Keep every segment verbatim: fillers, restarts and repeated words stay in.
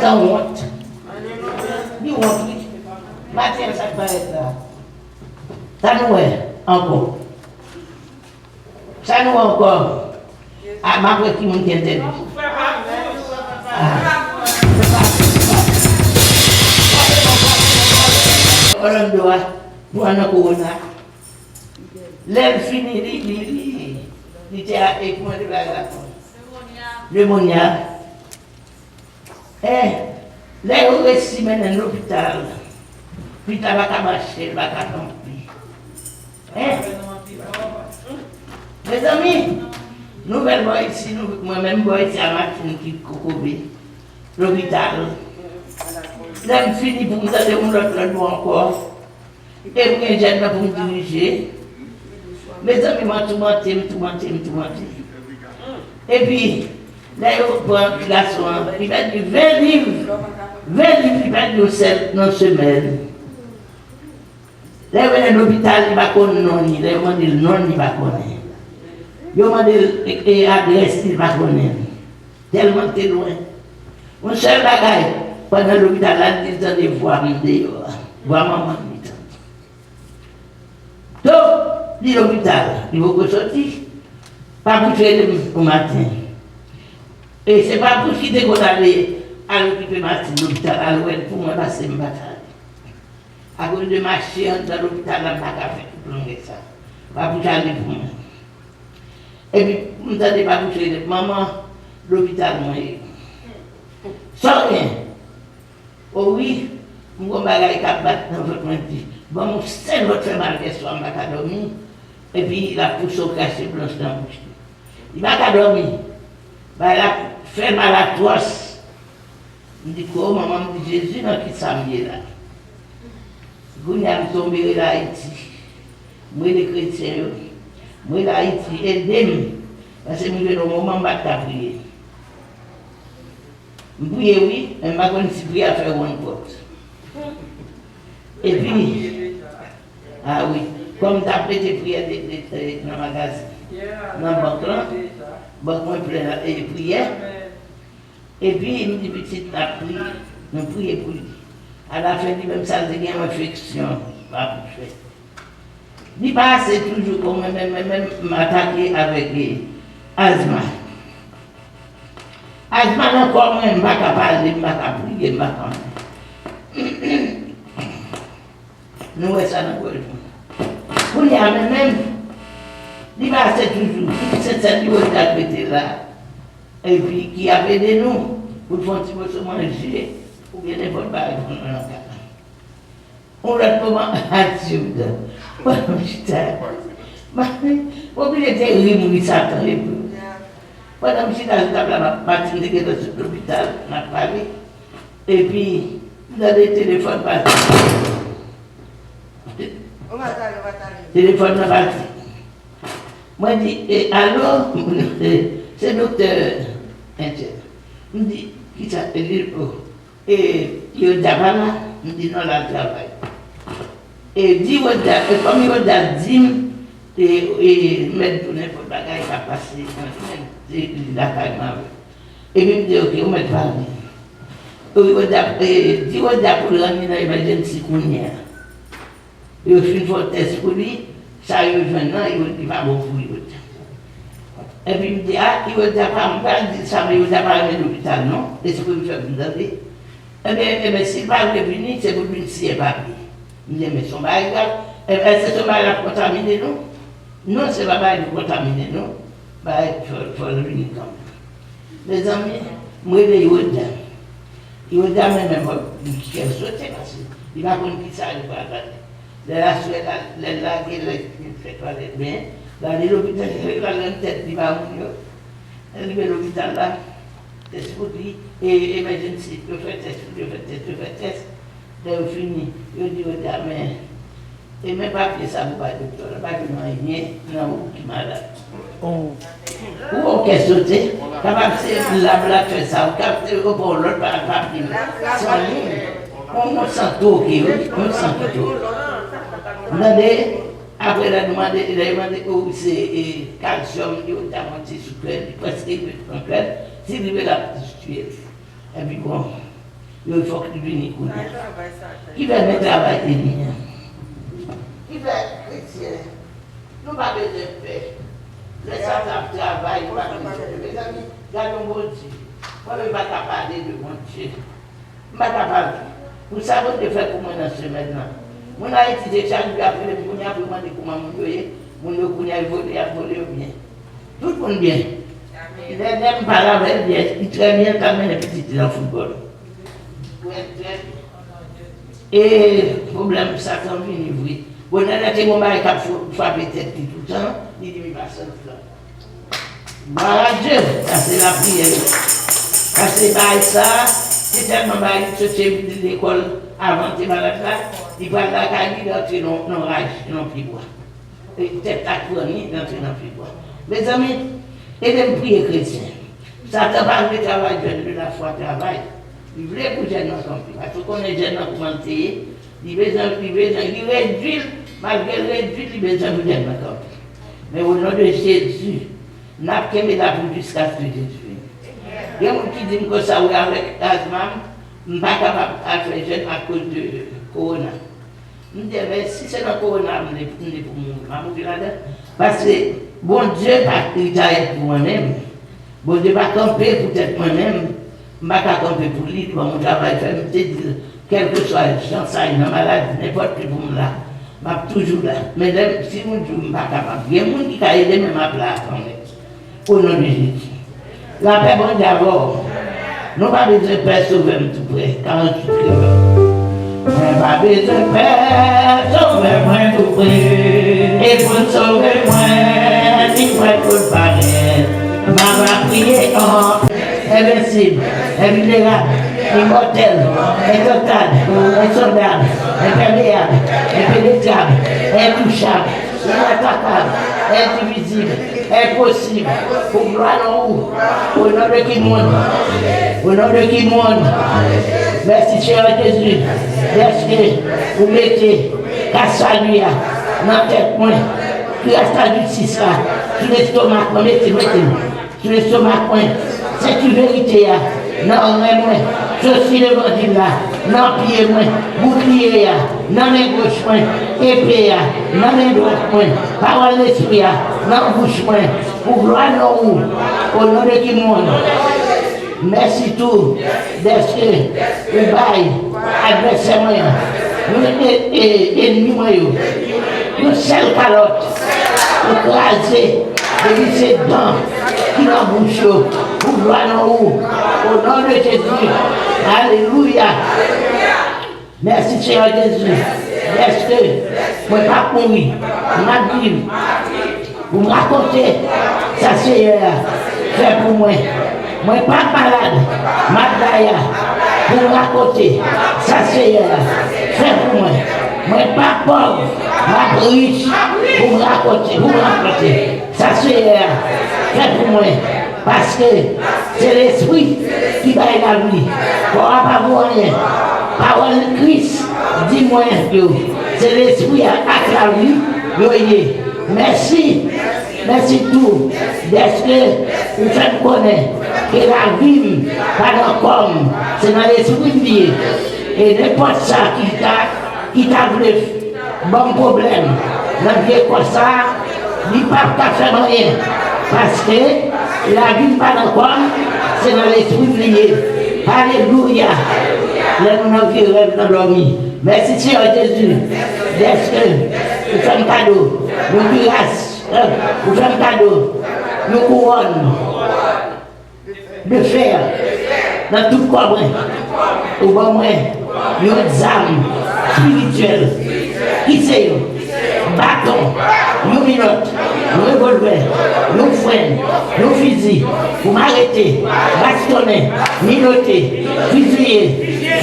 Sa wont. Li wont, wi. Maten an, sa k parèt la. Sa nou wè ankò? Sa nou wè ankò? A, m ap wè ki moun ki entèdi. A. Orlando a, pran nan kowona. Lè l fini, li, li, li, li te a, e kòman li bay la? Lemonya. Hein, lè yo resi mennen l lopital, Pita pa ka mache, l pa ka kanpe. Hein? Mezanmi, nouvèl bò isi, nou, mwen menm bò isi a Matin ki kokobe, lopital. Lè m fini pou m tande yon lòt lòt bò ankò. E m gen jèn nan pou m dirije. Mezanmi, mwen toumante, m toumante, m toumante. Epi, lè yo pran ti gason an, li pèdi ven liv. Ven liv li pèdi yon sèl nan semèn. Lè yo mennen l lopital, li pa konn non li. Lè yo mande l non, li pa konnen. Yo mande l, e, e, adrès li, li pa konnen. Tèlman l te lwen. Yon sèl bagay, pandan lopital la, li tande vwa m deyò a. Vwa manman m li tande. Donk, li lopital, li poko soti. Papouch rele m yon maten. E se Papouch ki te konn ale, al okipe Matin lopital, al wè l pou mwen, paske m pa t ale. Akoz de mache anndan lopital la, m pa ka fè tout longè sa. Papouch ale pou mwen. Epi, m tande Papouch rele, "Manman, lopital mwen ye." "Sa w gen?" "O wi, m gon bagay k ap bat nan vant mwen," di. "Ban m yon sèl lòt fè mal yèswa, m pa ka dòmi." Epi, l ap pouse yon krache blanch nan bouch li. Li pa ka dòmi. Bagay la fè mal atwòs. M di, "Ko manman," m di, "Jezi, nan kisa m ye la?" Kounye a m tonbe rele Ayiti. M rele kretyen yo. M rele Ayiti, ede m. Paske m rive nan yon moman m pa t ka priye. M priye wi, men m pa konn si priyè a fè wonn pòt. Epi, a wi, kòm m t ap mete priyè de, de, de, nan magazin, nan bank lan, bank mwen plen e priyè. Epi, m di pitit n ap priye, nou priye pou li. Alafen, li menm sa, l te gen yon enfeksyon, pa pou fè. Li pa ase toujou, bon, mwen menm, mwen menm, m atake avèk, e, azma. Azma nan kò mwen, m pa ka pale, m pa ka priye, m pa ka. Nou wè sa nan kò l. Kounye a, mwen menm, li pa ase toujou, tout sèt sèt li wè l ka mete la. Epi, ki ap ede nou, pou n fè yon ti moso manje, oubyen nenpòt bagay pou nou nan kay la. Yon lòt moman, a Dye m nan. Pandan m chita, m oblije te ri, m ri Satan epi. Pandan m chita sou tab la, m ap, Matin te gentan sot lopital, n ap pale. Epi, m tande telefòn pase. Telefòn nan pase. Mwen di, "E, alo?" Se doktè entèn. M di, "Kisa?" E li, "O." E Yodia pa la? M di, "Non, l al travay." E di Yodia, e kòm Yodia di m, e, e, mèt di w nenpòt bagay k ap pase nan semèn, e, li lakay mwen avè l. Epi m di, "Oke, ou mèt pale." E Yodia, e, di Yodia pou l rann li nan emergency kounye a. Yo fin fè tès pou li, sa yo jwenn nan, yo, li pa bon pou yo. Epi m di, "A, yo di a pa, m pa di sa, men yo di a pa renmen lopital, non. Espri m fè m tande." Ebyen, ebyen, si l pa vle vini, se pou l vin siyen papye. M di, "Men se yon bagay grav. Ebyen, èske se yon bagay l ap kontamine nou?" Non, se pa bagay nou kontamine, non. Bagay fò, fò l vini kanmenm. Mezanmi, m rele Yodia. Yodia menm, menm, li kè sote, paske li pa konn kisa li pral gade. Lè l aswè la, lè l lage, lè l fè twalèt, men, l ale lopital, l al rann tèt li ba moun yo. Lè l rive lopital la, tès pou li, e, emergency, yo fè tès pou li, yo fè tès, yo fè tès. Lè yo fini, yo di Yodia, men, e men papye sa pou bay doktè la, pa gen anyen nan ou ki malad. Ou wè w kè sote, kapab se lab la k fè sa, ou kapab se ou pran yon lòt pa, papye, san anyen. Yon, yon san twoke, wi, yon san ki twoke. Ou tande, apre lè nou mande, lè yo mande, o, se, e, kalsyòm, yo ta monte sou kè l, li prèske rive pran kè l, si l rive l ap touye l. Epi bon, Yo fòk li vini kounye a. Ki fè men travay enmi an. Ki fè kretyen, nou pa bezwen pè. Lè Satan ap travay, nou pa bezwen pè. Mezanmi, gade yon Bondye. Mwen menm m pa ka pale de Bondye. M pa ka pale. Pou sa Bondye fè pou mwen nan semèn nan. Moun Ayiti se chak jou y ap rele m kounye a pou yo mande kouman moun yo ye. Moun yo kounye a yo vole, y ap vole yo byen. Tout moun byen. Lè, lè m pale avè l, li trè byen, l ka mennen pitit li nan foutbòl. Pou èt trè byen. E pwoblèm Satan vini vre. Bonè lè te gon bagay k ap fo- frape tèt li toutan, li di m li pa santi l ankò. Glwa a Dye, sa se lapriyè yo. Paske bagay sa, se tèlman bagay li soti lekòl avan l te malad la, li pral lakay li, li antre nan nan raj, nan pye bwa. E tèt ak pran li, li antre nan pye bwa. Mezanmi, ede m priye kretyen. Satan pa vle travay jèn de lafwa travay. Li vle pou jèn nan kanpe. Paske w konnen jèn nan kòman l te ye. Li bezwen, li bezwen, li redwi l, malgre l redwi l, li bezwen pou jèn nan kanpe. Men o non de Jezi, n ap kenbe la pou jiskaske Jezi vini. Gen moun ki di m konsa, wi, avèk azma m, m pa kapab al fè jèn akoz de kowona. M di, enben, si se nan kowona m vle, m vle pou m mouri, m a mouri ladan. Paske Bondye pa retire pou mwen menm. Bondye pa kanpe poutèt mwen menm. M pa ka kanpe pou li, li ban m yon travay fè. M te di l, kèlkeswa jan sa ye, nan maladi, nenpòt ki pou m la, m ap toujou la. Men lè, si yon jou m pa kapab, gen moun ki ka ede, men m ap la kanmenm. O non de Jezi. Lapè Bondye avè w. Nou pa bezwen pè, Sovè m tou prè. Karanntuit kreyòl. Mwen pa bezwen pè, Sovè mwen tou prè. E pou l sove mwen, li prè pou l parèt. M ap apiye an envensib, envilnerab, imòtèl, entantab, ensondab, enpèmeyab, enpenetrab, entouchab, inatakab, endivizib, enposib, pou glwa non ou. O non de ki moun? O non de ki moun? Mèsi, Seyè Jezi, dèske ou mete kras sali a nan tèt mwen, kras lajistis la sou lestomak mwen, mete, mete l sou lestomak mwen, senti verite a nan ren mwen, sosi levanjil la nan pye mwen, boukliye a nan men goch mwen, epe a nan men dwat mwen, pawòl Lespri a nan bouch mwen, pou glwa non ou, o non de ki moun? Mèsi tou dèske ou bay advèsè mwen an, nou e, e, enmi mwen yo, yon sèl kalòt, ou kraze, depi se dan ki nan bouch yo, pou glwa non ou, o non de Jezi. Alelouya. Mèsi, Seyè Jezi, dèske mwen p ap mouri, m ap viv pou m rakonte sa Seyè a fè pou mwen. Mwen p ap malad, m ap bay a pou m rakonte sa Seyè a fè pou mwen. Mwen p ap pòv, m ap rich pou m rakonte, pou m rakonte sa Seyè a fè pou mwen. Paske se Lespri ki bay lavi. Kò a pa vo anyen. Pawòl Kris di mwen yo, se Lespri a ak lavi yo ye. Mèsi. Mèsi tou dèske ou fè m konnen ke lavi m pa nan kò m, se nan Lespri m li ye. E nenpòt sa ki ta, ki ta vle ban m pwoblèm nan vye kò sa a, li p ap ka fè m anyen, paske lavi m pa nan kò m, se nan Lespri m li ye. Alelouya! Lè nou nan vye rèv, nan dòmi. Mèsi, Seyè Jezi, dèske ou fè m kado yon kiras, ou fè m kado yon kouwòn de fè nan tout kò mwen. Ou ban mwen yon zam espirityèl ki se yon baton, yon minòt, yon revòlvè, yon frenn, yon fizi pou m arete, bastonnen, minote, fiziye,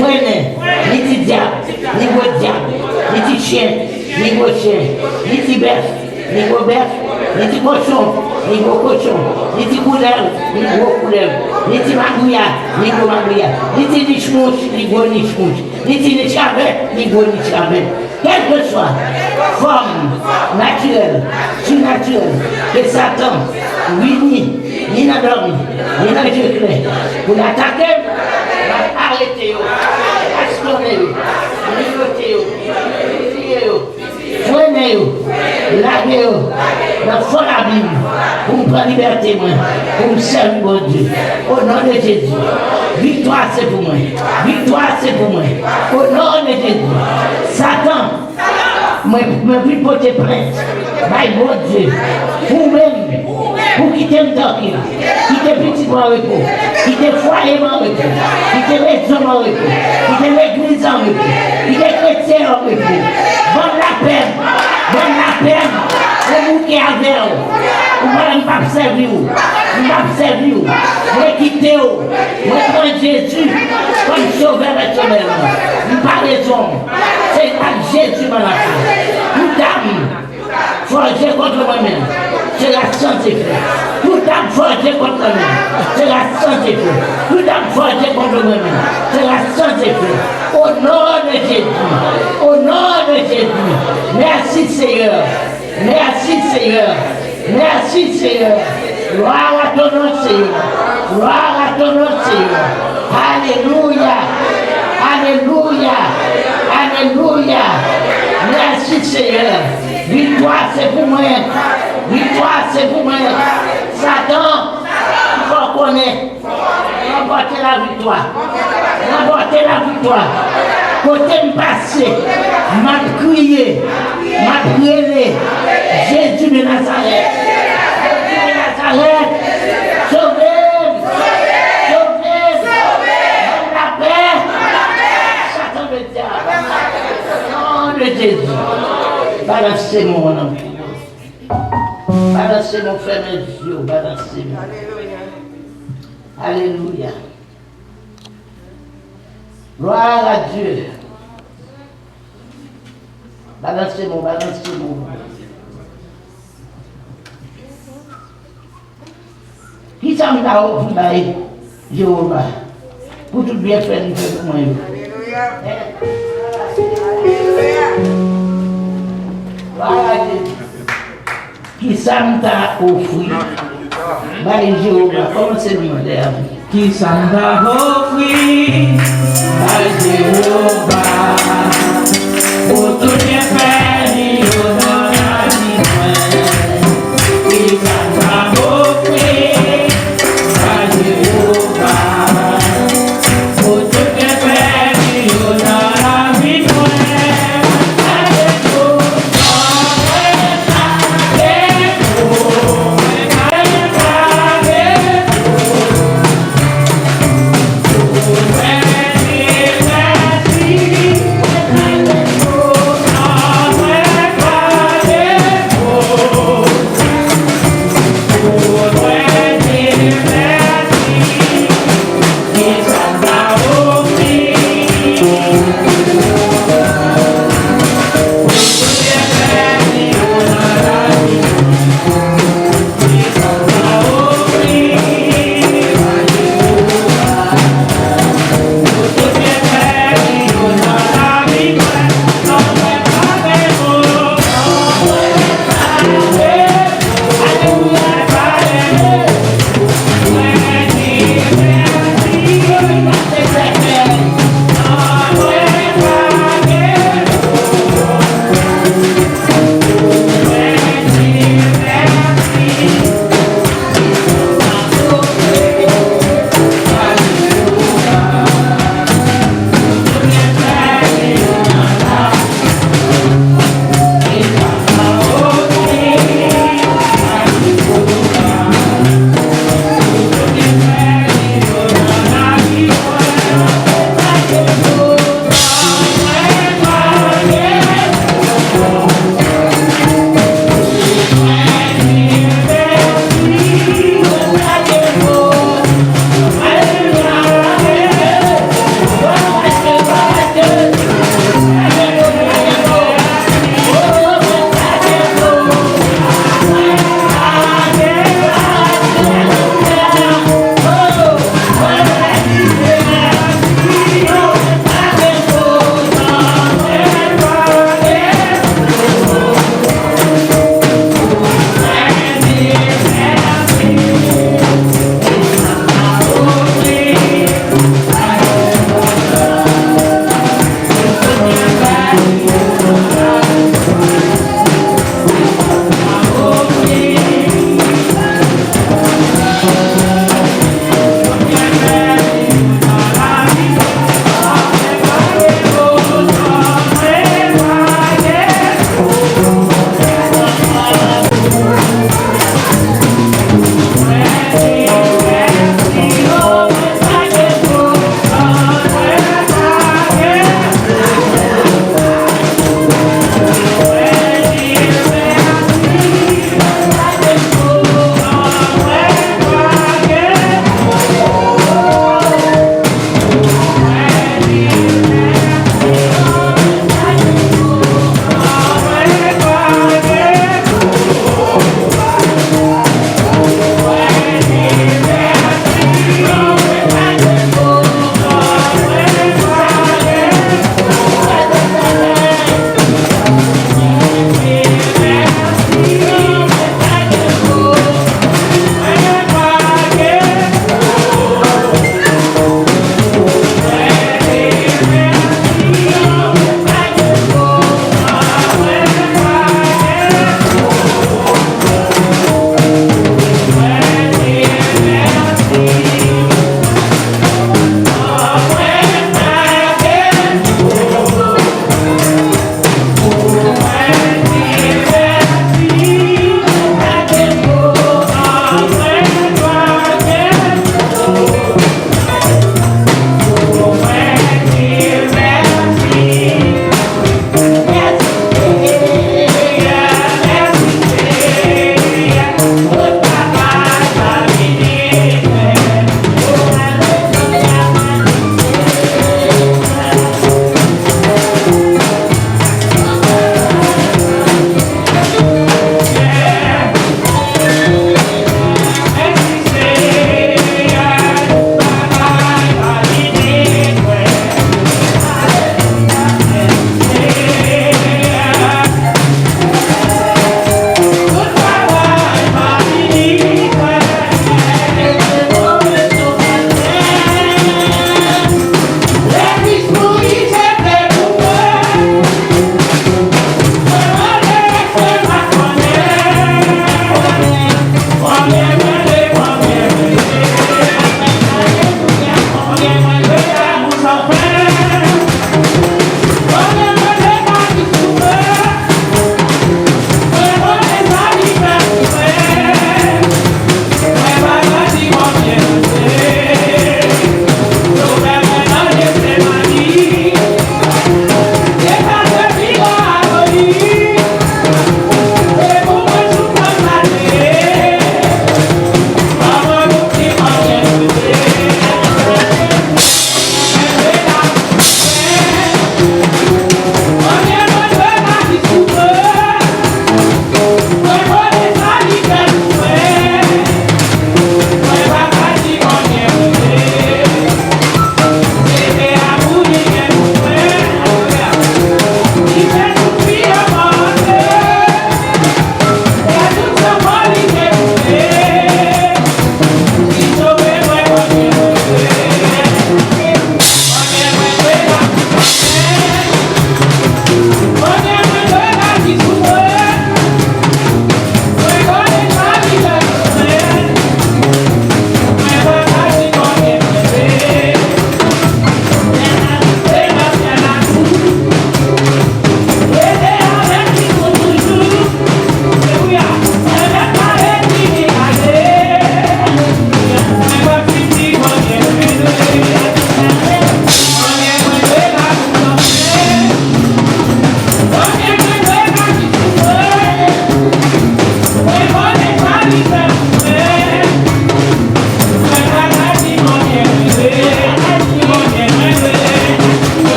frennen, ni ti dyab, ni gwo dyab, ni ti chen, ni gwo chen, ni ti bèf, ni gwo bèf, ni ti kochon, ni gwo kochon, ni ti koulèv, ni gwo koulèv, ni ti magouya, ni gwo magouya, ni ti nich mouch, ni gwo nich mouch, ni ti nich ravèt, ni gwo nich ravèt. Kèlkeswa fòm natirèl, sinatirèl ke Satan Vini, ni nan dòmi, ni nan je klè, pou l atake m, m ap arete yo, estonnen yo, ligote yo, fiye yo, frennen yo, lage yo nan fon labim, pou m pran libète mwen, pou m sèvi Bondye. O non de Jezi, viktwa se pou mwen, viktwa se pou mwen. O non de Jezi, Satan, Mwen, mwen vin pote plent bay Bondye pou ou menm, pou kite m trankil, kite pitit mwen an repo, kite fwaye m an repo, kite rezon m an repo, kite legliz an repo, kite kretyen an repo. Ban m lapè m, ban m lapè m, mwen bouke avè w. Ou pa wè m p ap sèvi w, m p ap sèvi w. Mwen kite w, mwen pran Jezi kòm sovè pèsonèl mwen. M pa rezon. Se ak Jezi m ann afè. Tout ame fòje kont mwen menm sera sans effet. Tout ame fòje kont mwen menm sera sans effet. Tout ame fòje kont mwen menm sera sans effet. Au nom de Jésus. Au nom de Jésus. Merci Seigneur. Merci Seigneur. Merci Seigneur. Gloire à ton nom Seigneur. Gloire à ton nom Seigneur. Alléluia. Alléluia. Alléluia. Merci Seigneur. Viktwa se pou mwen. Viktwa se pou mwen. Satan, fò konnen. Ranpòte laviktwa. Ranpòte laviktwa. Kote m pase, m ap kriye, m ap rele, Jezi de Nazarèt. Jezi de Nazarèt, sove m. Sove m. Ban m lapè. Satan le dyab. Non de Jezi. Balanse men w nan. Balanse men w, fèmen je w, balanse men w. Alelouya. Gloire à Dieu. Balanse men w, balanse men w. Kisa m ta ofri bay Jewova pou tout byenfè li fè pou mwen yo? Gloire à Dieu. Kisa m ta ofri bay Jewova? Kòmanse mande a. Kisa m ta ofri bay Jewova pou tout byenfè li yo nan lavi mwen? Kisa m ta ofri bay Jewova pou tout byenfè li yo nan lavi mwen?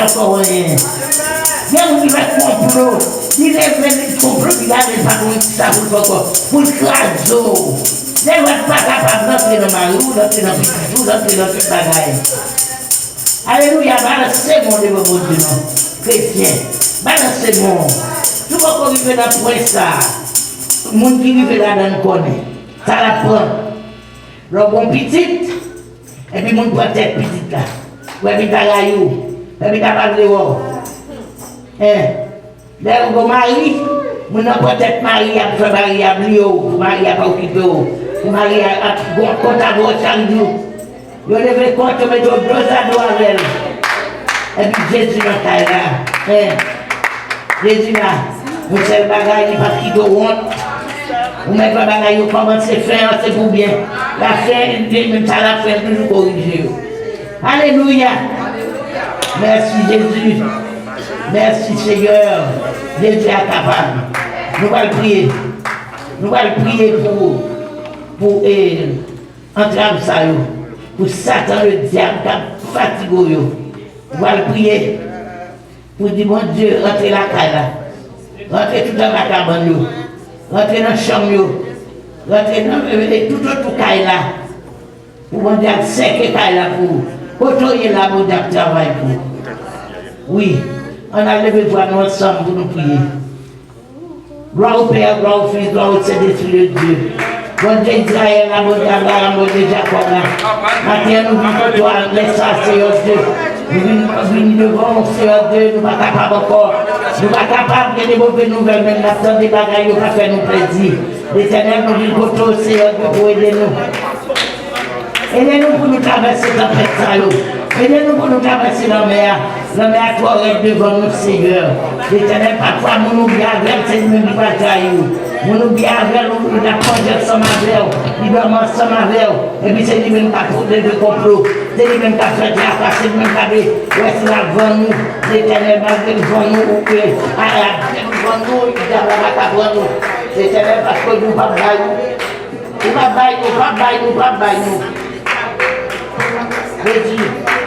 Ankò anyen. Gen moun ki fè konplo, li leve li konplo, li gade l pa konn sa pou l fè ankò, pou l kraze w. Lè w pa kapab rantre nan mari w, rantre nan pitit ou, rantre nan tout bagay. Alelouya, balanse men w devan Bondye non. Kretyen, balanse men w. Si w poko rive nan pwen sa, moun ki rive ladan l konnen sa l ap pran. Lè w gon pitit, epi moun pran tèt pitit la. Ou epi ta rayi w, epi ta pa vle wè w. Hein. Lè ou gon mari, moun nan pran tèt mari a pou fè mari a bliye w, pou mari a pa okipe w, pou mari a ap gon kont avè w chak jou. Yo leve kont, yo mete w dozado avè l. Epi Jezi nan kay la. Hein. Jezi la. Yon sèl bagay, li p ap kite w wont. Ou mèt wè bagay yo kòmanse fen an, se pou byen. Lafen, li menm sa lafen, toujou korije yo. Alelouya. Mèsi, Jezi. Mèsi, Seyè. Jezi a kapab. Nou pral priye. Nou pral priye pou, pou, eh, antrav sa yo. Pou Satan, ledyab, k ap fatige w yo. Nou pral priye. Pou di, Bondye, rantre lakay la. Rantre tout anba kabann yo. Rantre nan chanm yo. Rantre nan, e, e, tout otou kay la. Pou Bondye ap sèke kay la pou ou. Kote w ye la, Bondye ap travay pou ou. Wi. Ann al leve vwa nou ansanm pou nou priye. Glwa o Pè, glwa o Fis, glwa o Sentespri de Dye. Bondye Izrayèl la, Bondye Abraram, Bondye Jakòb la. Maten an, nou vin kote w a lè sa, Seyè Dye. Nou vin, vin devan w, Seyè Dye, nou pa kapab ankò. Nou pa kapab, gen de move nouvèl, men n ap tande bagay yo pa fè nou plezi. Letènèl, nou vin kote w, Seyè Dye, pou ede nou. Ede nou pou nou travèse tanpèt sa yo. Ede nou pou nou travèse lanmè a. Lanmè a twò rèd devan nou, Seyè. Letènèl, pafwa moun ou byen avè l, se li menm ki pral trayi w. Moun ou byen avè l, ou, ou t ap manje ansanm avè w, li dòmi ansanm avè w, epi se li menm k ap leve konplo, se li menm k ap fè traka, se li menm k ap wè si l ap vann ou. Letènèl, malgre l vann ou, ou ke, a, a, dyab vann ou, dyab la pa ka vann ou. Letènèl, paske ou di w p ap bay ou. Ou p ap bay nou, p ap bay nou, p ap bay nou. Jezi,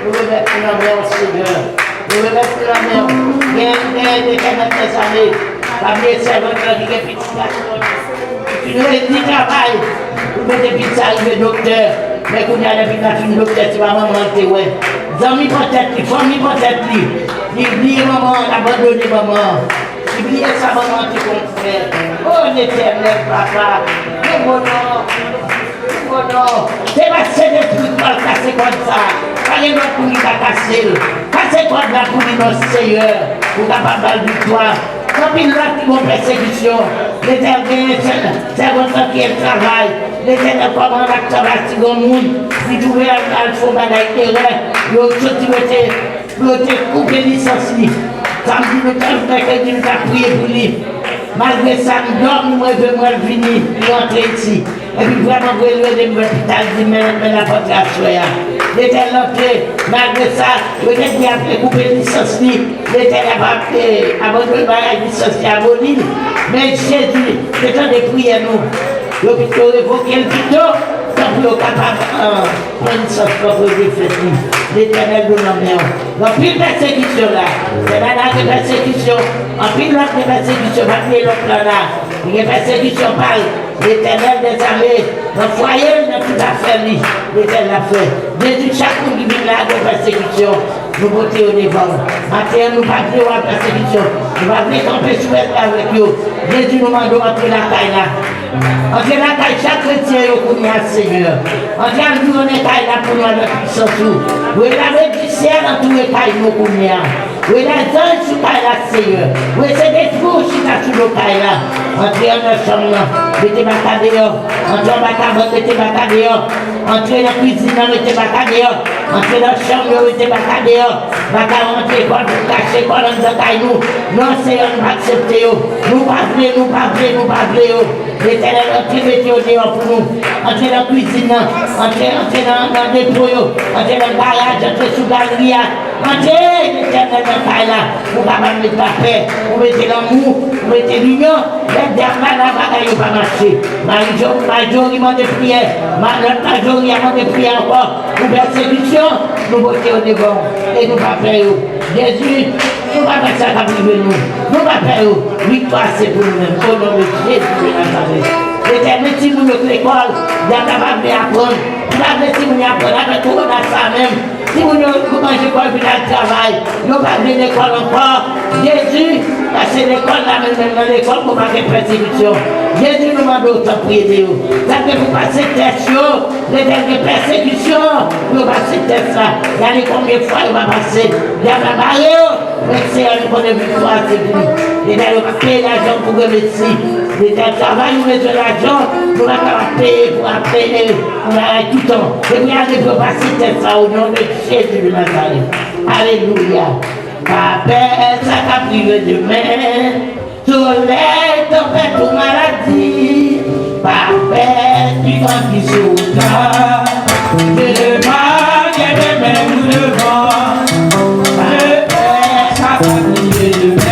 nou remèt nou nan men w, Seyè. Nou remèt nou nan men w. Gen, gen, gen, gen, gen, gen, gen, pa bliye sèvant lan ki gen pitit gason. Li redi travay. Ou mete pitit sa rive doktè. Men kounye a, lè pitit la fin doktè, se pa manman l te wè. Zanmi pran tèt li, fanmi pran tèt li. Li bliye manman an, l abandone manman an. Li bliye sa manman an te konn fè. O Letènèl, papa, gen bon non. Gen bon non. Se pa Sentespri ki pral kase kòd sa. Pa gen lòt moun ki ka kase l. Kase kòd la pou li non, Seyè. Ou kapab ba l viktwa. Anpil lòt ki gon pèsekisyon. Letènèl genyen sè-, sèvant lan ki al travay. Letènèl kòmandan ak travay ti granmoun. Li twouve al, al fè yon bagay erè. Yo soti rete Pou yo te koupe lisans li. Samdi nou t ap, mèkredi nou t ap priye pou li. Malgre sa, m dòmi, m reve, m wè l vini, li rantre isi. Epi vrèman vre, l rele m, epi l di, men, men l ap antre aswè a. Letènèl antre, malgre sa, yo te di ap koupe lisans li. Letènèl ap, ap, eh, abandone bagay lisans li, aboli l. Men Jezi te tande priyè nou. Yo pito revoke l pito, tanpri yo kapab, ah, pran lisans kòb yo te fèt li. Letènèl nou nan men w. Gen anpil pèsekisyon la. Sè Nana gen pèsekisyon. Anpil lòt gen pèsekisyon. Pa bliye lòt la la. Li gen pèsekisyon pa l. Letènèl dèzame nan fwaye l, nan tout afè li. Letènèl ap fè. Jezi, chak moun ki vin la gen pèsekisyon. Nou pote yo devan w. Maten an, nou pa vle wè pèsekisyon. Nou pa vle kanpe sou èt avèk yo. Jezi, nou mande w antre lakay la. Antre lakay chak kretyen yo kounye a, Senyè. Antre anviwonnen kay la pou nou avèk pisans ou. Voye lame di syèl antoure kay nou kounye a. Voye lezanj sou kay la, Senyè. Voye Sentespri w chita sou do kay la. Antre anndan chanm nan, mete baka deyò. Antre anba kabann, mete baka deyò. Antre nan kwizin nan, mete baka deyò. Antre nan chanm yo, mete baka deyò. Baka yo antre, kòd, kache kòd anndan kay nou. Non, Senyè, nou pa aksepte yo. Nou pa vle, nou pa vle, nou pa vle yo. Letènèl, antre, mete yo deyò pou nou. Antre nan kwizin nan. Antre, antre nan, nan depo yo. Antre nan garaj, antre sou galri a. Antre, Letènèl, nan kay la. Pou kapab met lapè, pou mete lanmou, pou mete linyon. Lè dyab la la, bagay yo pa mache. Majori, majori mande priyè. Ma-, lòt majori a mande priyè ankò. Pou pèsekisyon, nou pote yo devan w. E nou pa pè yo. Jezi, nou pa pè sa k ap rive nou. Nou pa pè yo. Viktwa se pou nou menm. O non de Jezi de Nazarèt. Letènèl, timoun yo k lekòl, dyab la pa vle aprann. Li pa vle timoun yo aprann avèk kowona sa menm. Timoun yo manje kòl vin al travay. Yo pa vle lekòl ankò. Jezi, pase lekòl la, men menm nan lekòl, pou pa gen pèsekisyon. Jezi, nou mande w tanpri ede yo. Sa gen pou pase tès yo, Letènèl, gen pèsekisyon pou yo pase tès la. Gade konbyen fwa yo pa pase. Dyab la bare yo. Men Seyè, nou konnen viktwa se pou nou. Letènèl, yo pa peye lajan pou gen medsi. Letènèl, travay nou bezwen lajan, nou pa kapab peye pou ap peye pou bagay toutan. Depi ale pou yo pase tès la, o non de Jezi de Nazarèt. Alelouya. Pa pè sa k ap rive demen. Solèy, tanpèt ou maladi, pa pè pikan ki sou ta. Devan, gen demen pou devan. Pa pè sa k ap rive demen.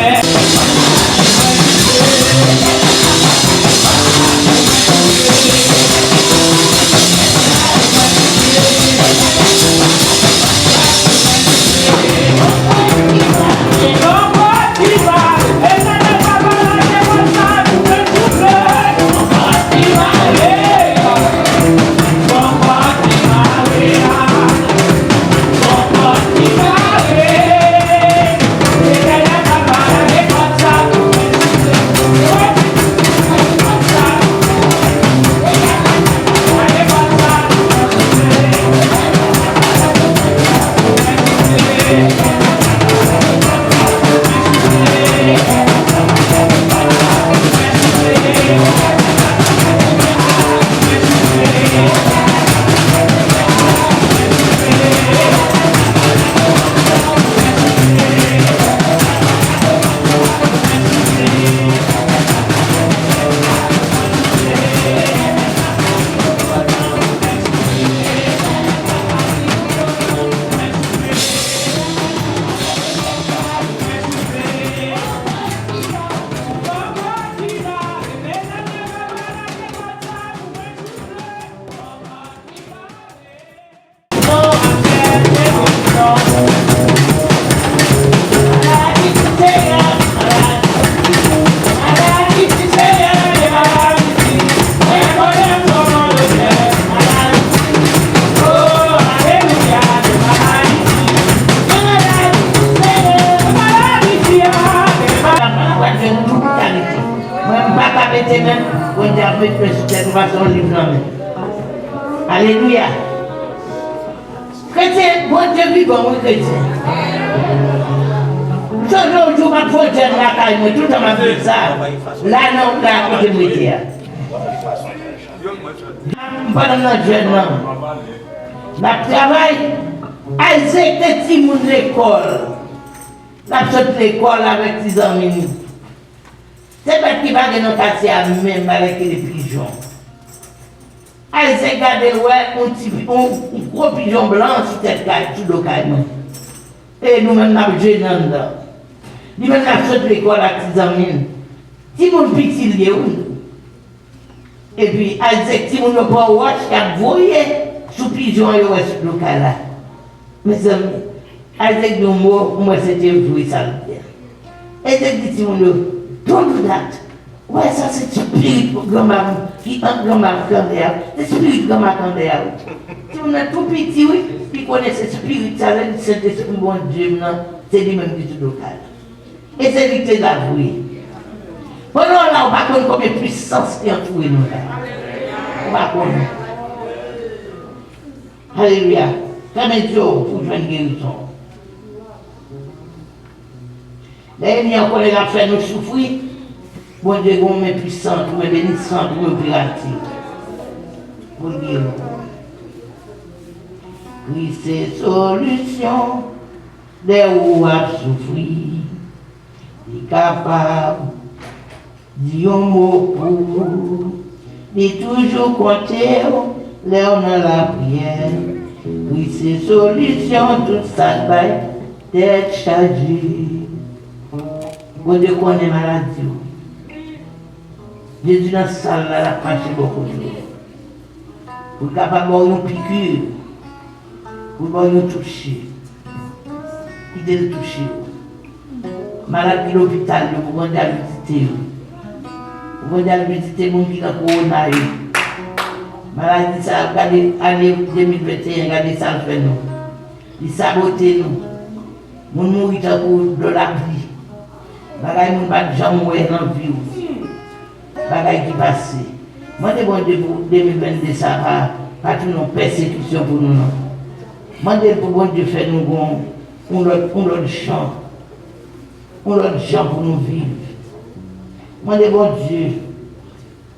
Mwen, m pa ka mete men, Bondye ap met men sou tèt ou, pa se yon liv nan men. Alelouya. Kretyen, Bondye vivan, wi, kretyen. M sonje yon jou m ap fè jèn lakay mwen, tout tan m ap di sa. La, nan, la, kote m rete a. M pandan m nan jèn nan, m ap travay, al jete timoun lekòl. L ap sot lekòl avèk ti zanmi li. Se bèt ki pa gen nan katye a menm, bagay ki rele pijon. Isaac gade l wè yon ti, yon, yon gwo pijon blan sou tèt kay, sou do kay mwen. E nou menm n ap jwe nan anndan. Li menm l ap sot lekòl ak ti zanmi l. Timoun piti l ye wi. Epi Isaac, timoun yo pran wòch y ap voye sou pijon an yo wè sou do kay la. Mezanmi, Isaac di yon mo, m wè se te vre sa l di a. Isaac di timoun yo, "Don't do that." Wè sa se spirit granma m ki an granma m k anndan a. Se spirit granma k anndan a wi. Timoun nan tou piti wi, li konnen se spirit sa, lè li Sentespri Bondye m nan, se li menm ki sou do kay la. E se li ki te la vre. Pandan w la, ou pa konn konbyen pwisans ki antoure nou la. Ou pa konnen. Alelouya. Fèmen je w pou w jwenn gerizon. Lè ènmi an konnen l ap fè nou soufri, Bondye gen yon men pwisan, yon men benisan, yon men operatif pou l geri w. Kris se solisyon lè ou ap soufri. Li kapab di yon mo pou ou. Li toujou konte w lè w nan lapriyè. Kris se solisyon tout sa k bay tèt chaje. Bondye konnen maladi w. Jezi nan sal la, l ap mache bò kote w. Pou l kapab ba w yon piki, pou l ba w yon touche. Li Bondye touche w. Malad ki lopital yo, pou Bondye al vizite yo. Pou Bondye al vizite moun ki nan kowona yo. Maladi sa, gade ane de mil venteyen, gade sa l fè nou. Li sabote nou. Moun mouri tankou dlo lapli. Bagay moun pa t janm wè nan vi w. Bagay ki pase. Mande Bondye pou de mil vennde sa pa, pa tounen yon pèsekisyon pou nou, non. Mande l pou Bondye fè nou gon yon lòt, yon lòt jan, yon lòt jan pou nou viv. Mande Bondye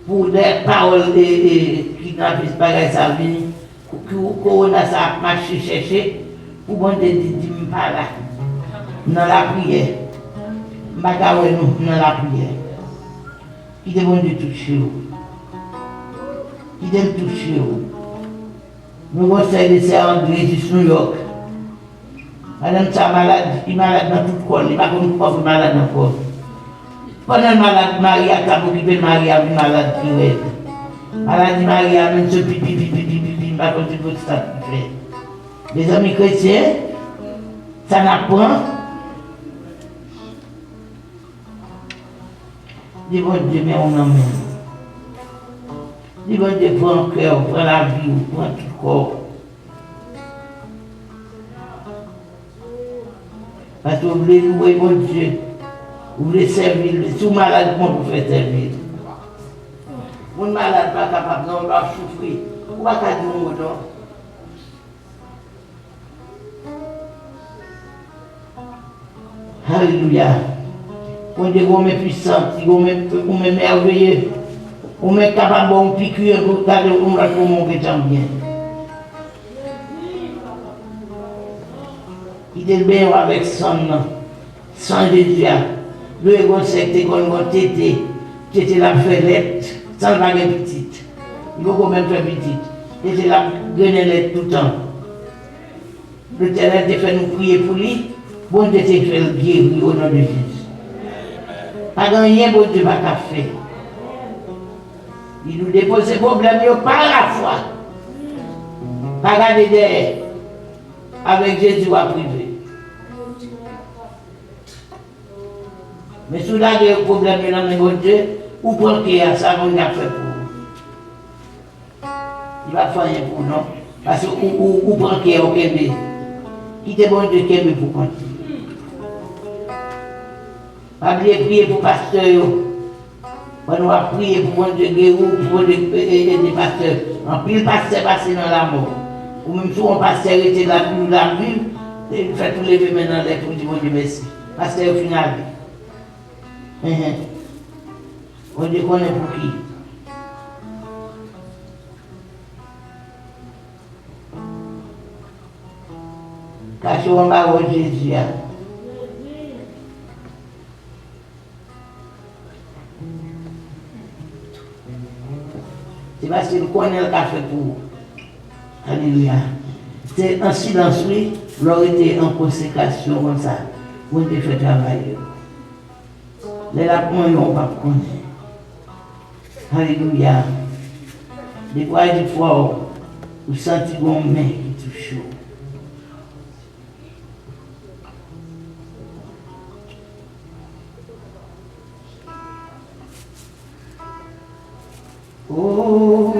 pou lè pawòl e, e, kidnapis bagay sa vini, kou, kou, kowona sa ap mache chèche, pou Bondye di, di m pa la. M nan lapriyè. M pa ka wè nou, m nan lapriyè. Kite Bondye touche w. Kite l touche w. Nou gen yon sè, de sè Andre jis Nouyòk. Madanm sa malad, li malad nan tout kò l, li pa konn kòman pou l malad ankò. Pandan l malad, mari a k ap okipe l, mari a vin malad pi rèd. Maladi mari a menm se pipi, pipi, pipi, pipi, m pa konn si se sa k fè. Mezanmi kretyen, sa n ap pran? Di Bondye men w nan men m. Di Bondye pran kè w, pran lavi w, pran tout kò w. Paske w vle louwe Bondye, ou vle sèvi l, si w malad kòman pou w fè sèvi l? Moun malad pa kapab non, l ap soufri, ou pa ka di yon mo non. Alelouya. Bondye gon men pwisan, li gon men, gon men mèveye. Gon men kapab ba w yon piki, epi w gade yon lòt moman w gentan byen. Kite l benyen w avèk san l nan. San Jezi a. Dwe gon sè k te konn gon tete. Tete l ap fè lèt, san l pa gen pitit. Li poko menm fè pitit. Tete l ap grennen lèt toutan. Letènèl te fè nou priye pou li, Bondye te fè l geri o non de Jezi. Pa gen anyen Bondye pa ka fè. Li di w depoze pwoblèm yo pa lafwa. Pa gade dèyè. Avèk Jezi w ap rive. Men si w lage pwoblèm yo nan men Bondye, ou pran kè a, sa Bondye ap fè pou ou. Li p ap fè anyen pou ou non. Paske ou, ou, ou pran kè a, ou kenbe. Kite Bondye kenbe pou kont li. Pa bliye priye pou pastè yo. Pandan w ap priye pou Bondye geri w, pou Bondye e- e- ede pastè. Anpil pastè pase nan lanmò. Ou menm si w yon pastè rete la, viv la, viv, e fè tou leve men nan lè pou w di Bondye mèsi. Pastè yo fin ale. Enhen. Bondye konnen pou ki. Kache w anba wòch Jezi a. Se paske l konnen l ka fè pou ou. Alelouya. Se an silans, wi, lè w rete an konsekrasyon konsa, Bondye fè travay yo. Lè l ap manyen w, ou p ap konnen. Alelouya. Depi w aji fò, ou santi gon men ki touche w. Oh,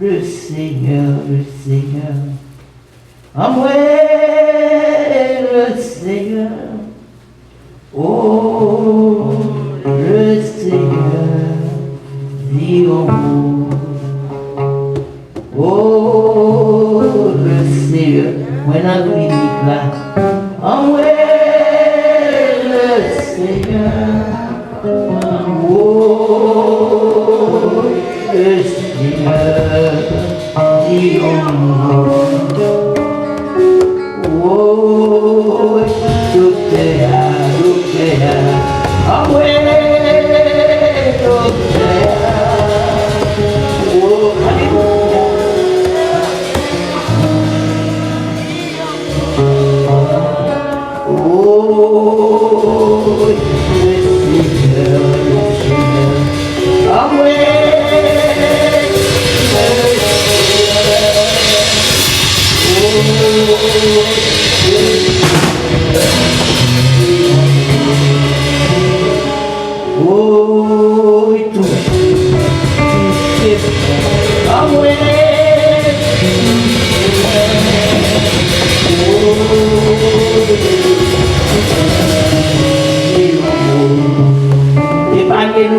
le Seigneur, le Seigneur. Anmwe le Seigneur. Oh, le Seigneur, di yon mo. Oh, le Seigneur. Mwen nan klinik la. Anmwe le Seigneur. Oh, le Seigneur. Di yon mo. Woy, doktè a, doktè a. Anmwe, doktè a. Woy, alelouya. Woy, Jezi.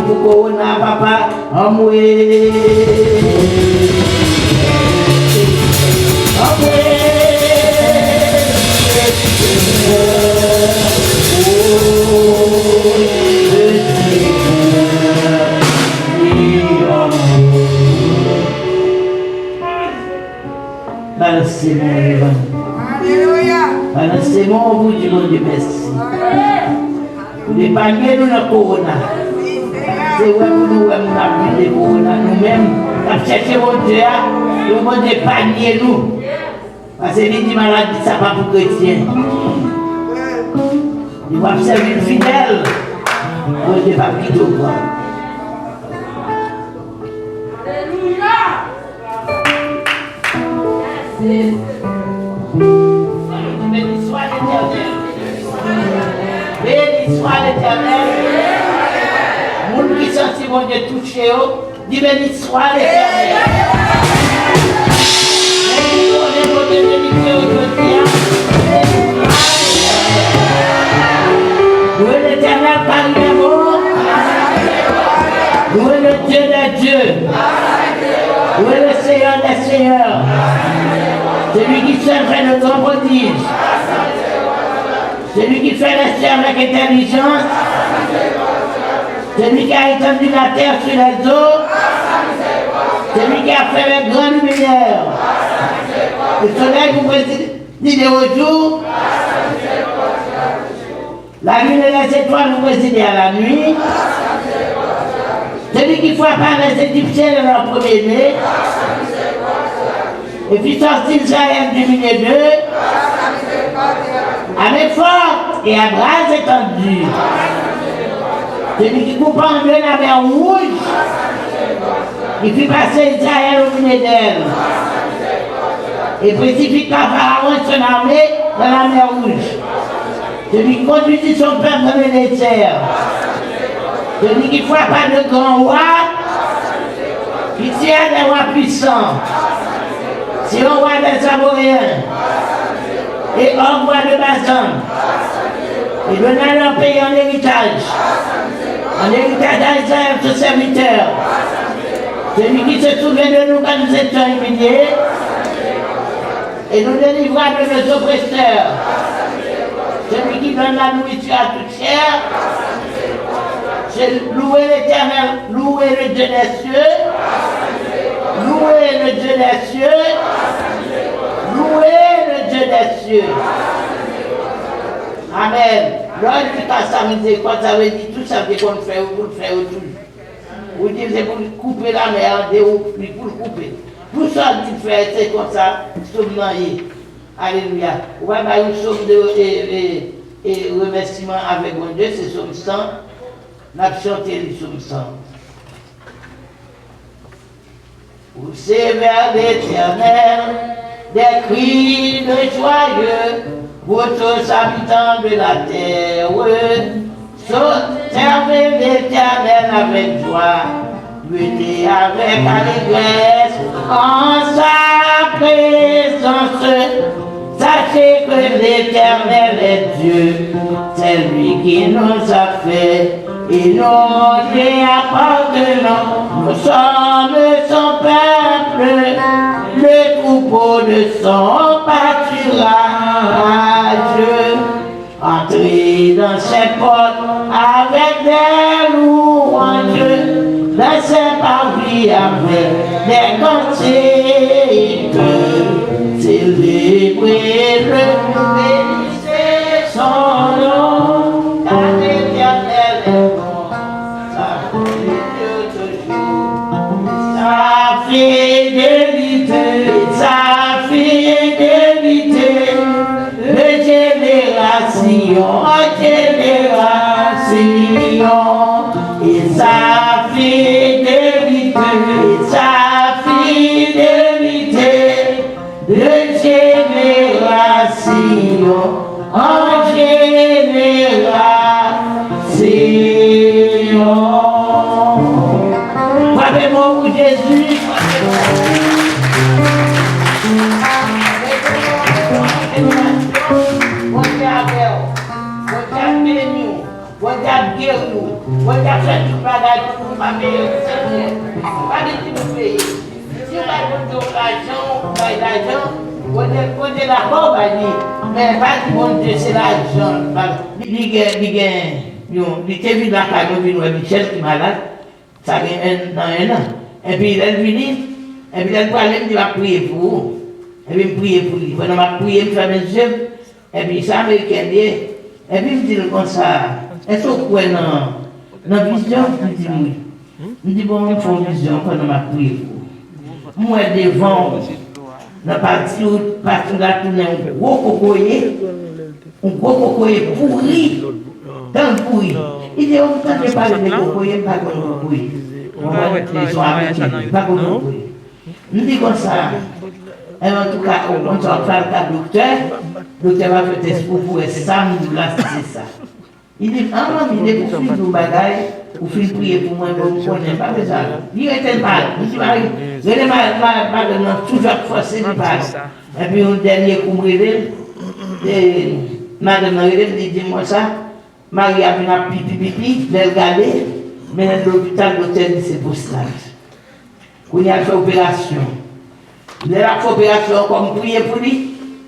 Pou kowona, papa, anmwe. Anmwe. Balanse men w devan nou. Alelouya. Balanse men w pou di Bondye mèsi. Pou l epanye nou nan kowona. Se wè pou nou wè moun ap viv de kowona. Nou menm, n ap chèche Bondye a, pou Bondye epanye nou. Paske li di maladi sa pa pou kretyen. Li w ap sèvi l fidèl, Bondye p ap kite w pran. Alelouya! Beni swa Letènèl. Beni swa Letènèl. Moun ki santi Bondye touche yo, di, beni swa Letènèl. Beni swa Letènèl, beni swa Letènèl. Louez l'Éternel, car il est bon. Louez le Dieu des dieux. Louez le Seigneur des seigneurs. Celui qui seul fait de grands prodiges. Celui qui fait les cieux avec intelligence. Celui qui a étendu la terre sur les eaux. Celui qui a fait les grands luminaires. Le soleil pour présider au jour. La lune et les étoiles pour présider à la nuit. Celui qui frappa les Égyptiens de leur premier-né et fit sortir Israël du milieu d'eux à main forte et à bras étendus. Celui qui coupa en deux la mer Rouge, qui fit passer Israël au milieu d'elle, et précipita Pharaon et son armée dans la mer Rouge. Celui qui conduisit son peuple dans le désert. Celui qui frappa de grands rois, qui tua des rois puissants, Sihon, roi des Amoréens, et Og, roi de Basan, et donna leur pays en héritage, en héritage à Israël, son serviteur. Celui qui se souvient de nous quand nous étions humiliés, et nous délivra de nos oppresseurs. Celui qui donne la nourriture à toute chair. C'est louer l'Éternel, louer le Dieu des cieux. Louer le Dieu des cieux. Louer le Dieu des cieux. Amen. Lè w di pa sa mizerikòd, sa vle di tout sa l te konn fè yo, pou l fè yo toujou. Ou di se pou l koupe lamè an de ou, li pou l koupe. Pou sa l di fè, se konsa sòm nan ye. Alelouya. Ou pa bay yon sòm de, e, e, e, remèsiman avèk Bondye, se sòm san. N ap chante li, sòm san. Poussez vers l'Éternel des cris de joyeux, vous tous habitants de la terre. Servez l'Éternel avec joie, venez avec allégresse en sa présence. Sachez que l'Éternel est Dieu, c'est lui qui nous a fait et nous lui appartenons. Nous sommes son peuple, le troupeau de son pâturage. Entrez dans ses portes avec des louanges, dans ses parvis avec des cantiques. Célébrez-le, bénissez son nom, car l'Éternel est bon, sa fidélité toujours. Sa fidélité, sa fidélité, de génération en génération. Et sa fidélité, et sa fidélité, de génération en génération. Frape men w pou Jezi. Bondye avè w. Bondye ap beni w. Bondye ap geri w. Bondye ap fè tout bagay pou ou, pa peye pou sa. Pa gen timoun peye. Si w bay Bondye yon lajan, ou bay lajan, Bondye, Bondye dakò bay li. Men pa di Bondye se lajan. Li gen, li gen, yon, li te vin lakay nou, vin wè Michel ki malad. Sa gen en, nan en an. Epi lè l vini, epi lè l prale, m di, "M ap priye pou ou." Epi m priye pou li. Pandan m ap priye, m fèmen je m. Epi sa Ameriken li ye. Epi m di l konsa, "Èske w kwè nan, nan vizyon?" Li di, "Wi." M di, "Bon, m fè yon vizyon pandan m ap priye pou ou. M wè devan w, nan pati w, pati w la tounen yon gwo kokoye, yon gwo kokoye pouri, tan l pouri." Li di, "Ou tande pale de kokoye, m pa konn kokoye." Mwen wè li se yon Ameriken, li pa konn kokoye. M di konsa, "Enben, antouka, ou konn sa w ap fè, al ka doktè, doktè va fè tès pou ou, pou wè sa m di w la, si se sa." Li di, "Ah, manmi, depi w fin di w bagay, ou fin priye pou mwen, bon, m konnen, pa bezwen al." Li rete l pa al. M di, "Mari, rele ma-, ma-, madanm nan, toujou ap fòse li pa al." Epi yon dènye kou, m rele l, e, madanm nan rele m, li di m konsa, "Mari a vin ap pipi, pipi, lè l gade, mennen l lopital, doktè di se pwostat." Kounye a l fè operasyon. Lè l ap fè operasyon ankò, m priye pou li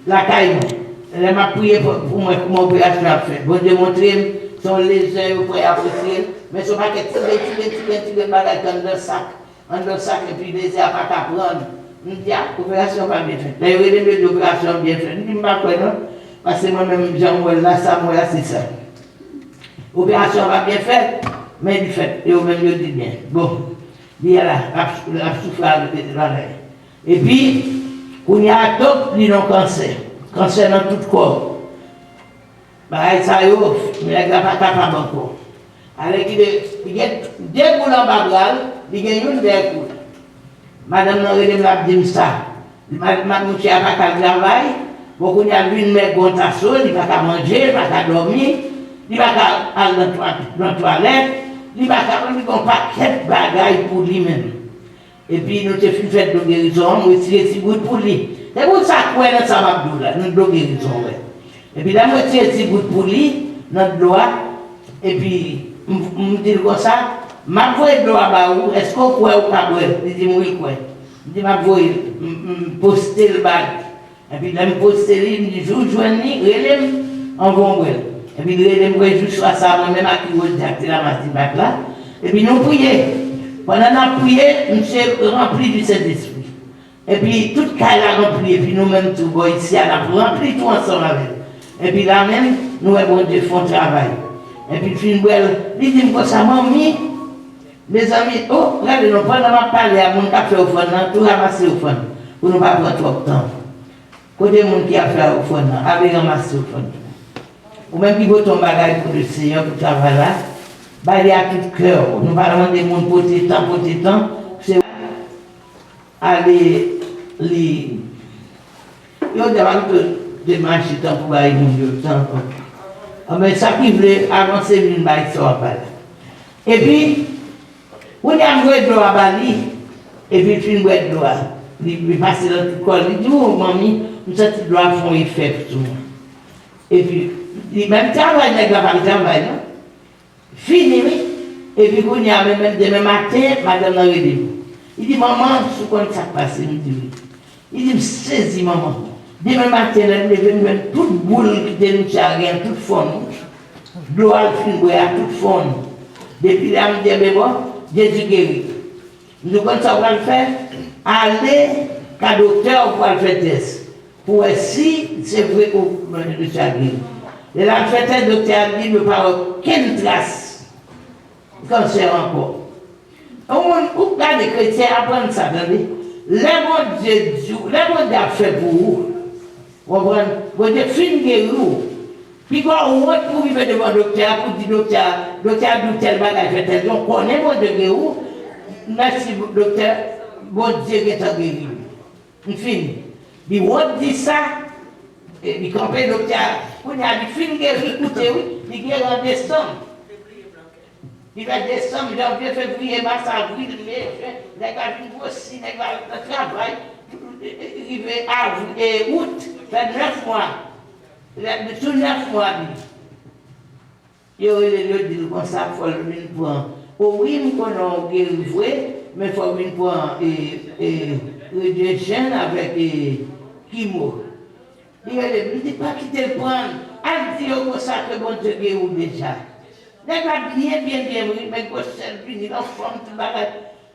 lakay mwen. Lè m ap priye pou, pou mwen, kouman operasyon ap fèt. Bondye montre m, se yon lezè yo pran y ap retire l. Men se yon pakèt ti grenn, ti grenn, ti grenn, ti grenn bagay ki anndan sak. Anndan sak, epi lezè a pa ka pran l. M di, "A, operasyon pa byen fèt." Lè yo rele m, yo di, "Operasyon an byen fèt." M di, "M pa kwè non. Paske mwen menm, jan m wè l la, sa m wè a, se sa." Operasyon an pa byen fèt, men li fèt. E yo menm, yo di byen. Bon. Li la, l ap, l ap soufri avèk bagay. Epi, kounye a, tonk, li nan kansè. Kansè nan tout kò. Bagay sa yo, nèg la pa kapab ankò. Alèkile, li gen de boul anba bra l, li gen youn dèyè kou l. Madanm nan rele m, l ap di m sa. Ma-, ma-, mouche a pa ka al travay. Bon, kounye a l vin mèg konsa, li pa ka manje, li pa ka dòmi, li pa ka al nan twa-, nan twalèt, li pa ka, li gen yon pakèt bagay pou li menm. Epi nou te fin fè dlo gerizon an, m retire ti gout pou li. Se pou sa kwè nan sa m ap di w la, nan dlo gerizon, wè. Epi lè m retire ti gout pou li, nan dlo a, epi m, m di l konsa, "M ap voye dlo a ba ou, èske w kwè ou ka bwè l?" Li di m, "Wi, l kwè." M di, "M ap voye l, m, m poste l ba li." Epi lè m poste li, m di, "Jou w jwenn li, rele m, anvan w bwè l." Epi li rele m, wè, jou swa sa, mwen menm ak Rodiak te ranmase bak la. Epi nou priye. Pandan n ap priye, misye ranpli di Sentespri. Epi tout kay la ranpli, epi nou menm tou, bò isi a, n ap ranpli tou ansanm avè l. Epi la menm, nou wè Bondye fè yon travay. Epi l fin bwè l, li di m konsa, "Manmi, mezanmi, o, gade non, pandan m ap pale a, moun k ap fè ofrann nan, tou ranmase ofrann, pou nou pa pran twòp tan." Kote moun ki ap fè ofrann nan? Ale ranmase ofrann. Ou menm ki pote yon bagay pou Lesenyè, pou travay la, ba li a tout kè w. Nou pa mande moun pote tan, pote tan. Se ale li. Yo di a pa pito de mache tan pou bay moun yo tan. Anben, sa ki vle avanse, vin bay sa w ap bay la. Epi, kounye a m voye dlo a ba li, epi l fin bwè dlo a. Li, li pase nan tout kò l. Li di, "O, manmi, m santi dlo a fè yon efè sou mwen." Epi, li menm travay, nèg la pa t travay, non. Fini, wi. Epi kounye a, menm, menm demen maten, madanm nan rele m. Li di, "Manman, si w konn sa k pase," m di, "Wi." Li di, "M sezi, manman. Demen maten, lè m leve, m jwenn tout boul ki te nan tè a, gen tout fonn. Dlo a l fin bwè a, tout fonn." Depi lè a, m di, "Enben bon, Jezi geri." M di, "Ou konn sa w pral fè? Ale ka doktè w pou al fè tès, pou wè si se vre ou mande doktè a geri." Lè l al fè tès, doktè a di l yo pa wè okenn tras kansè ankò. Yon moun, ou gade kretyen aprann sa, tande. Lè Bondye di w, lè Bondye ap fè pou ou, konprann, Bondye fin geri w, piga w wont pou rive devan doktè a, pou di doktè a, doktè a di w tèl bagay fè tèl jan, konnen Bondye geri w, mèsi doktè, Bondye gentan geri w. M fini. Li wont di sa, e li kanpe doktè a. Kounye a, li fin geri, koute wi, li geri an desanm. Li fè desanm, janvye, fevriye, mas, avril, me, jen, nèg la vin gwosi, nèg la nan travay, rive avril, e, out, fè nèf mwa. Sou nèf mwa li. Yo rele l, yo di l konsa, fò l vin pran. O wi, m konnen w geri vre, men fò w vin pran e, e, radiation avèk e, kimo. Li rele m, li di, pa kite l pran l. Al di yo konsa ke Bondye geri w deja. Nèg la byen, byen, byen, wi, men gwosè l vini, l anfòm, tout bagay.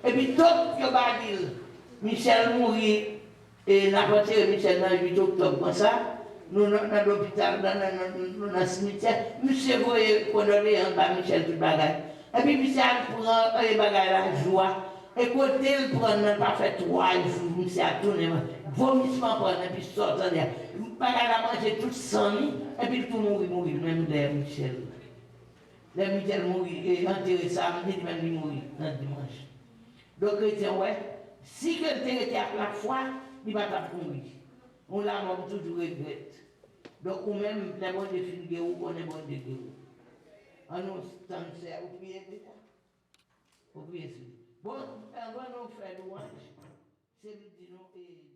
Epi, top, yo ba li l. Michel mouri. E n ap antere Michel nan uit oktòb konsa, nou nan, nan lopital, nan, nan, nan, nou nan simityè. Misye voye kondoleyans ba Michel, tout bagay. Epi misye al pran, e, bagay la, jou a. E kote l pran nan, pa fè twa jou, misye ap tounen. Vomisman pran l, epi sòt anndan. Bagay la manje tout san li, epi l tou mouri, mouri, menm lè Michel. Lè Michel mouri, e, antere sa, m di li menm li mouri nan dimanch. Donk, kretyen wè, si ke l te rete ak lafwa, li pa t ap mouri. Yon lanmò m toujou regrèt. Donk, ou menm, lè Bondye fin geri w, konnen Bondye geri w. Ann nou tann sè a, ou priye deja? Ou priye sou li. Bon, anvan nou fè lwanj, se nou di nou, e,